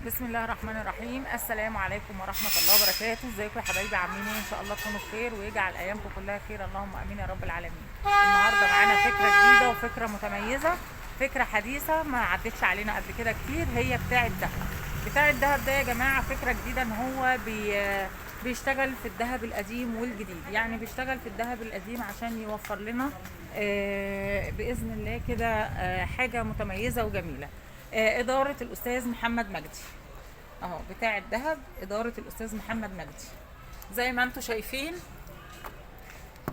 بسم الله الرحمن الرحيم. السلام عليكم ورحمة الله وبركاته. ازيكم يا حبايبي؟ عاملين ايه؟ ان شاء الله تكونوا بخير ويجعل ايامكم كلها خير، اللهم امين يا رب العالمين. النهارده معانا فكرة جديدة وفكره متميزة، فكرة حديثه ما عدتش علينا قبل كده كتير، هي بتاع الذهب. بتاع الذهب ده يا جماعة فكرة جديدة، ان هو بيشتغل في الذهب القديم والجديد، يعني بيشتغل في الذهب القديم عشان يوفر لنا باذن الله كده حاجة متميزة وجميلة. ادارة الاستاذ محمد مجدي اهو، بتاع الذهب، ادارة الاستاذ محمد مجدي. زي ما انتم شايفين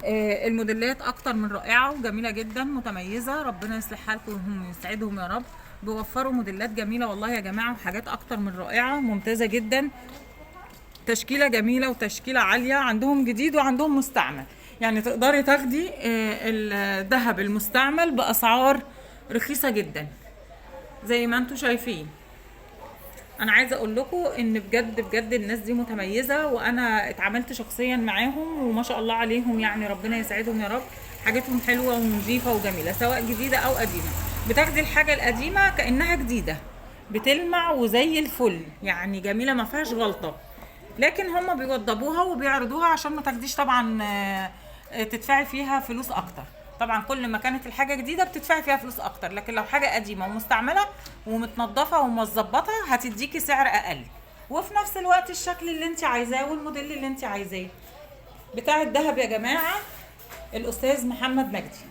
الموديلات اكتر من رائعة وجميلة جدا متميزة، ربنا يصلح حالكم ويسعدهم يا رب. بيوفروا موديلات جميلة والله يا جماعة، وحاجات اكتر من رائعة ممتازة جدا، تشكيله جميلة وتشكيله عالية، عندهم جديد وعندهم مستعمل، يعني تقدري تاخدي الذهب المستعمل باسعار رخيصة جدا زي ما انتم شايفين. انا عايزه اقول لكم ان بجد بجد الناس دي متميزة، وانا اتعاملت شخصيا معاهم وما شاء الله عليهم، يعني ربنا يسعدهم يا رب. حاجتهم حلوة ونظيفه وجميلة، سواء جديدة او قديمة. بتاخدي الحاجة القديمة كانها جديدة، بتلمع وزي الفل، يعني جميلة ما فيهاش غلطه، لكن هم بيوضبوها وبيعرضوها عشان ما تاخديش طبعا تدفعي فيها فلوس اكتر. طبعا كل ما كانت الحاجة جديدة بتدفعي فيها فلوس اكتر، لكن لو حاجة قديمة ومستعمله ومتنضفه ومتظبطه هتديكي سعر اقل، وفي نفس الوقت الشكل اللي انت عايزاه والموديل اللي انت عايزاه. بتاع الذهب يا جماعة الاستاذ محمد مجدي،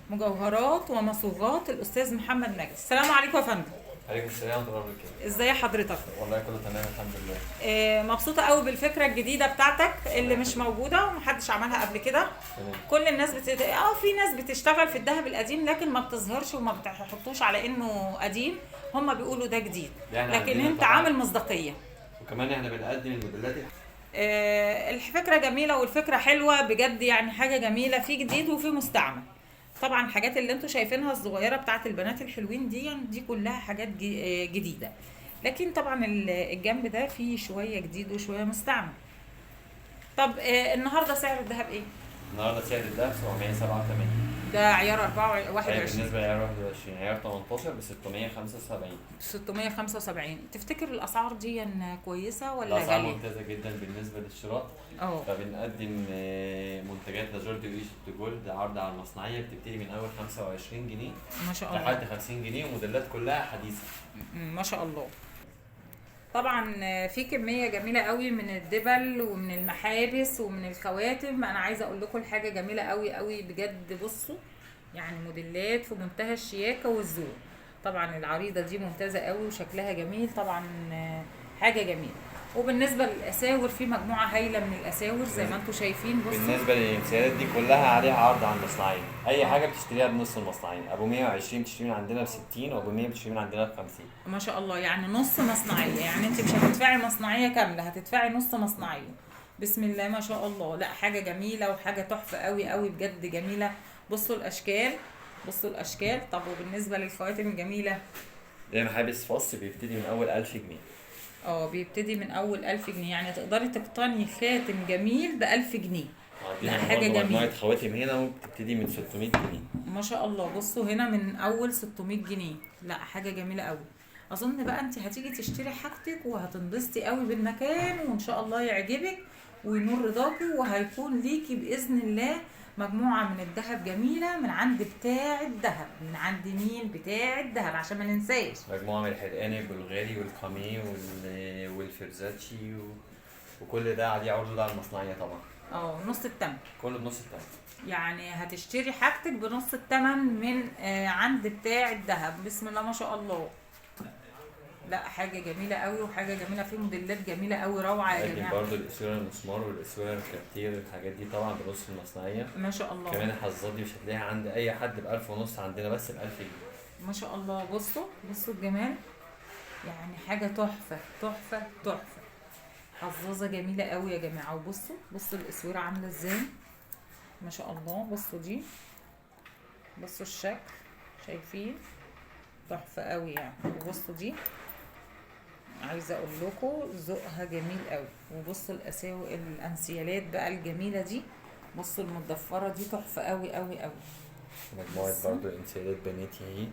مجوهرات ومصوغات الاستاذ محمد مجدي. السلام عليكم يا فندم. عليكم السلام ورحمة الله وبركاته. ازاي حضرتك؟ والله كله تمام الحمد لله. مبسوطة قوي بالفكرة الجديدة بتاعتك اللي مش موجودة ومحدش عملها قبل كده. كل الناس في ناس بتشتغل في الذهب القديم لكن ما بتظهرش وما بتحطوش على انه قديم، هم بيقولوا ده جديد، لكن انت عامل مصداقية، وكمان احنا بنقدم الموديلات. الفكرة جميلة والفكرة حلوة بجد، يعني حاجة جميلة، في جديد وفي مستعمل. طبعا الحاجات اللي انتوا شايفينها الصغيرة بتاعت البنات الحلوين دي، يعني دي كلها حاجات جديدة، لكن طبعا الجنب ده فيه شوية جديد وشوية مستعمل. طب النهارده سعر الذهب ايه؟ النهارده سعر الذهب 787. ده عيار 21. بالنسبة لعيار 21، عيار 18 ب 675. 675. تفتكر الاسعار دي كويسة ولا غالية؟ الاسعار ممتازة جدا بالنسبة للشراء. فبنقدم منتجات لاجوردي و Egypt Gold عرض على المصنعيه، بتبتدي من اول 25 جنيه ما شاء الله لحد 50 جنيه، وموديلات كلها حديثه ما شاء الله. طبعا في كمية جميلة قوي من الدبل ومن المحابس ومن الخواتم. انا عايزه اقول لكم الحاجة جميلة قوي قوي بجد. بصوا يعني موديلات في منتهى الشياكه والذوق. طبعا العريضة دي ممتازة قوي وشكلها جميل، طبعا حاجة جميلة. وبالنسبة للاساور في مجموعة هايلة من الاساور زي ما انتم شايفين. بصوا بالنسبة للانسيالات دي كلها عليها عرض على المصنعيه، اي حاجة بتشتريها بنص المصنعيه. ابو 120 بتشتري من عندنا ب 60، وابو 100 بتشتري من عندنا ب 50. ما شاء الله، يعني نص مصنعيه، يعني انت مش هتدفعي مصنعيه كاملة، هتدفعي نص مصنعيه. بسم الله ما شاء الله، لا حاجة جميلة وحاجه تحفة قوي قوي بجد جميلة. بصوا الاشكال، بصوا الاشكال. طب وبالنسبة للخواتم الجميلة ده محابس فص بيبتدي من اول 1000 جنيه. بيبتدي من اول 1000 جنيه، يعني تقدري تقتني خاتم جميل ب 1000 جنيه. لا حاجة جميلة. مجموعة خواتم هنا وبتبتدي من 600 جنيه ما شاء الله. بصوا هنا من اول 600 جنيه، لا حاجة جميلة قوي. اظن بقى انت هتيجي تشتري حاجتك وهتنبسطي قوي بالمكان، وان شاء الله يعجبك وينور رضاكي، وهيكون ليكي باذن الله مجموعة من الذهب جميلة من عند بتاع الذهب. من عند مين؟ بتاع الذهب، عشان ما ننساش. مجموعة من الحرقان البلغاري والقامي والفرزاتشي وكل ده عليه عرض على المصنعيه طبعا. نص الثمن، كله بنص الثمن، يعني هتشتري حاجتك بنص الثمن من عند بتاع الذهب. بسم الله ما شاء الله، لا حاجة جميلة قوي وحاجه جميلة، في موديلات جميلة قوي روعه يا جماعة. برضه الاسوره المسمار والاسوره الكارتير، الحاجات دي طبعا بنص المصنعيه ما شاء الله. كمان الحظاظات دي مش هتلاقيها عند اي حد ب 1500، عندنا بس ب 1000 جنيه ما شاء الله. بصوا بصوا الجمال، يعني حاجة تحفة تحفة تحفة. حظاظه جميلة قوي يا جماعة. وبصوا بصوا الاسوره عامله ازاي ما شاء الله. بصوا دي، بصوا الشكل، شايفين تحفة قوي يعني. وبصوا دي، عايزه اقول لكم ذوقها جميل قوي. وبصوا الاساوي الانسيالات بقى الجميلة دي، بصوا المضفره دي تحفة قوي قوي قوي. مجموعة برضو انسيالات بناتي اهي.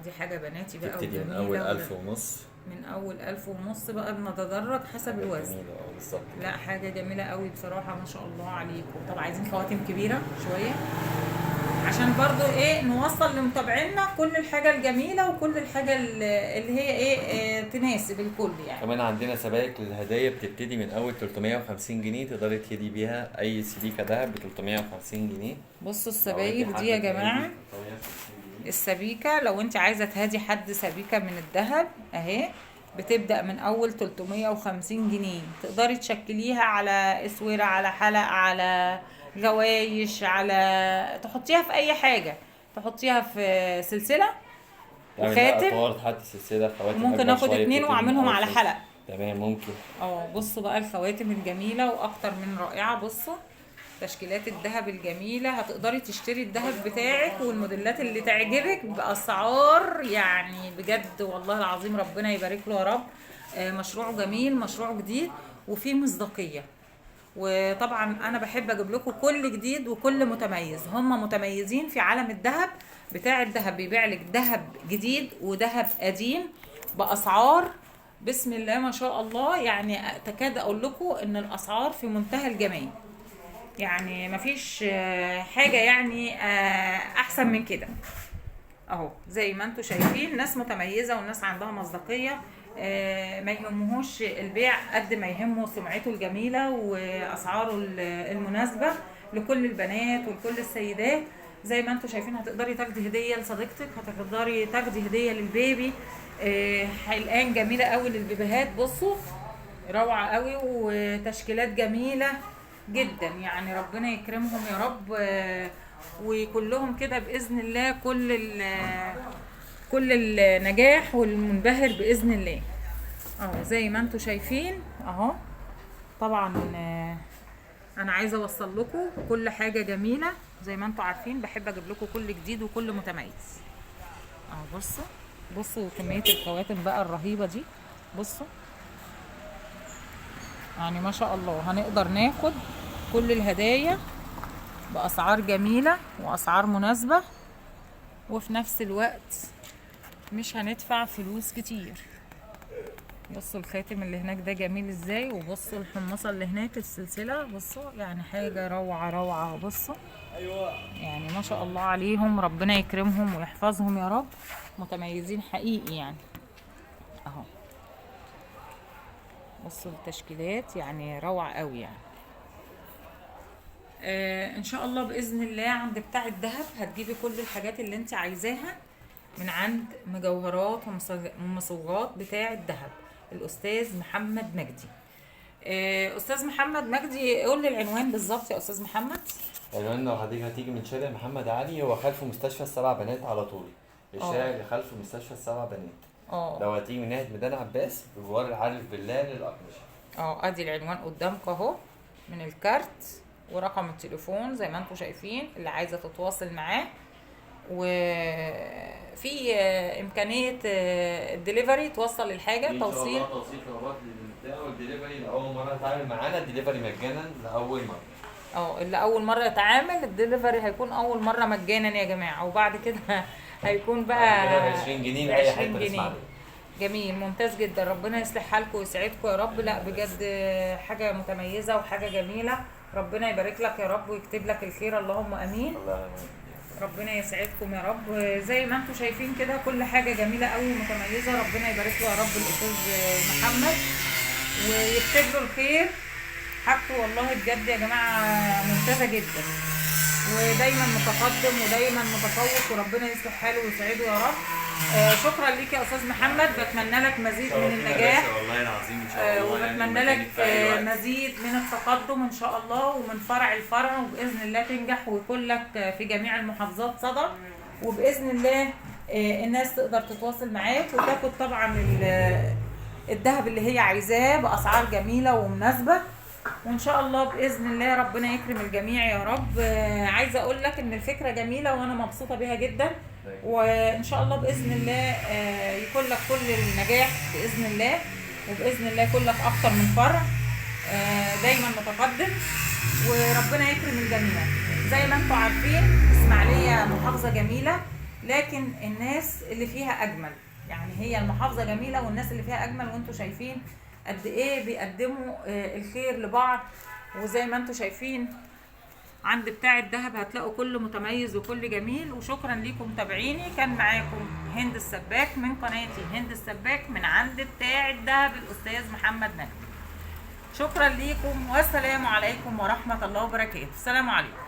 دي حاجة بناتي بقى. تبتدي من اول 1500. من اول 1500 بقى، بنتدرج حسب الوزن. بالظبط. لا حاجة جميلة قوي بصراحة، ما شاء الله عليكم. طب عايزين خواتم كبيرة شوية عشان برضو ايه نوصل لمتابعينا كل الحاجة الجميلة وكل الحاجة اللي هي ايه تناسب الكل يعني. كمان عندنا سبائك للهدايا بتبتدي من اول 350 جنيه، تقدري تهدي بيها اي سبيكه دهب ب 350 جنيه. بصوا السبايك دي يا جماعة، السبيكه لو انت عايزه تهدي حد سبيكه من الذهب اهي بتبدا من اول 350 جنيه، تقدري تشكليها على اسورة، على حلق، على غوايش، على تحطيها في اي حاجة، تحطيها في سلسلة وخاتم، تحط سلسلة خواتم، ممكن اخد 2 واعملهم على حلق. تمام ممكن. بصوا بقى الخواتم الجميلة واكتر من رائعة. بصوا تشكيلات الذهب الجميلة، هتقدري تشتري الذهب بتاعك والموديلات اللي تعجبك باسعار يعني بجد والله العظيم ربنا يبارك له يا رب. مشروعه جميل، مشروع جديد وفيه مصداقية، وطبعا انا بحب اجيب لكم كل جديد وكل متميز. هم متميزين في عالم الذهب، بتاع الذهب بيبيع لك ذهب جديد وذهب قديم باسعار بسم الله ما شاء الله، يعني تكاد اقول لكم ان الاسعار في منتهى الجمال، يعني مفيش حاجة يعني احسن من كده. اهو زي ما انتم شايفين ناس متميزة والناس عندها مصداقية، ما يهمهوش البيع قد ما يهمه سمعته الجميلة واسعاره المناسبة لكل البنات ولكل السيدات. زي ما انتم شايفين هتقدري تاخدي هديه لصديقتك، هتقدري تاخدي هديه للبيبي. حلقان جميلة قوي للبيبيهات، بصوا روعه قوي وتشكيلات جميلة جدا، يعني ربنا يكرمهم يا رب وكلهم كده باذن الله كل النجاح والمنبهر باذن الله. اهو زي ما انتم شايفين اهو. طبعا انا عايزه اوصل لكم كل حاجة جميلة، زي ما انتم عارفين بحب اجيب لكم كل جديد وكل متميز. اهو بصوا بصوا كمية الخواتم بقى الرهيبة دي، بصوا يعني ما شاء الله هنقدر ناخد كل الهدايا باسعار جميلة واسعار مناسبة، وفي نفس الوقت مش هندفع فلوس كتير. بصوا الخاتم اللي هناك ده جميل ازاي، وبصوا الحمصه اللي هناك السلسلة، بصوا يعني حاجة روعه روعه. بصوا يعني ما شاء الله عليهم، ربنا يكرمهم ويحفظهم يا رب، متميزين حقيقي يعني. اهو بصوا التشكيلات يعني روعه قوي يعني. ان شاء الله باذن الله عند بتاع الذهب هتجيبي كل الحاجات اللي انت عايزاها من عند مجوهرات ومصوغات بتاع الذهب الاستاذ محمد مجدي. استاذ محمد مجدي قول لي العنوان بالظبط يا استاذ محمد. العنوان لو حضرتك هتيجي من شارع محمد علي، هو خلف مستشفى السبع بنات على طول، الشارع اللي خلف مستشفى السبع بنات. لو هتيجي من ناحية ميدان عباس بجوار العارف بالله للاقمشه. ادي العنوان قدامك اهو من الكارت ورقم التليفون زي ما انتم شايفين اللي عايزه تتواصل معاه، وفي امكانية الدليفري توصل الحاجة، توصيل توصيل طلبات للبتاع والدليفري. لاول مرة يتعامل معانا الدليفري مجانا لاول مرة. اللي اول مرة يتعامل الدليفري هيكون اول مرة مجانا يا جماعة، وبعد كده هيكون بقى 20 جنيه لاي حتة في اسماعيليه. جميل ممتاز جدا، ربنا يصلح حالكم ويسعدكم يا رب. لا بجد حاجة متميزة وحاجه جميلة، ربنا يبارك لك يا رب ويكتب لك الخير، اللهم امين. ربنا يسعدكم يا رب. زي ما انتم شايفين كده كل حاجة جميلة قوي ومتميزه، ربنا يبارك له يا رب الاستاذ محمد ويكتب له الخير. حاجته والله بجد يا جماعة ممتازة جدا، ودايما متقدم ودايما متفوق، وربنا يصلح حاله ويسعده يا رب. شكرا ليك يا استاذ محمد، بتمنى لك مزيد من النجاح والله العظيم ان شاء الله، وبتمنى لك مزيد من التقدم ان شاء الله، ومن فرع لفرع، وباذن الله تنجح ويكون لك في جميع المحافظات صدى، وباذن الله الناس تقدر تتواصل معاك وتاخد طبعا الذهب اللي هي عايزاه باسعار جميلة ومناسبة، وان شاء الله باذن الله ربنا يكرم الجميع يا رب. عايزه اقول لك ان الفكرة جميلة وانا مبسوطة بيها جدا، وان شاء الله باذن الله يكون لك كل النجاح باذن الله، وباذن الله يكون لك اكتر من فرع دايما متقدم، وربنا يكرم الجميع. زي ما انتم عارفين اسماعيليه محافظة جميلة لكن الناس اللي فيها اجمل. يعني هي المحافظة جميلة والناس اللي فيها اجمل، وانتوا شايفين قد ايه بيقدموا الخير لبعض. وزي ما انتوا شايفين عند بتاع الذهب هتلاقوا كل متميز وكل جميل. وشكرا ليكم متابعيني، كان معاكم هند السباك من قناتي هند السباك من عند بتاع الذهب الاستاذ محمد نجم. شكرا ليكم والسلام عليكم ورحمة الله وبركاته. السلام عليكم.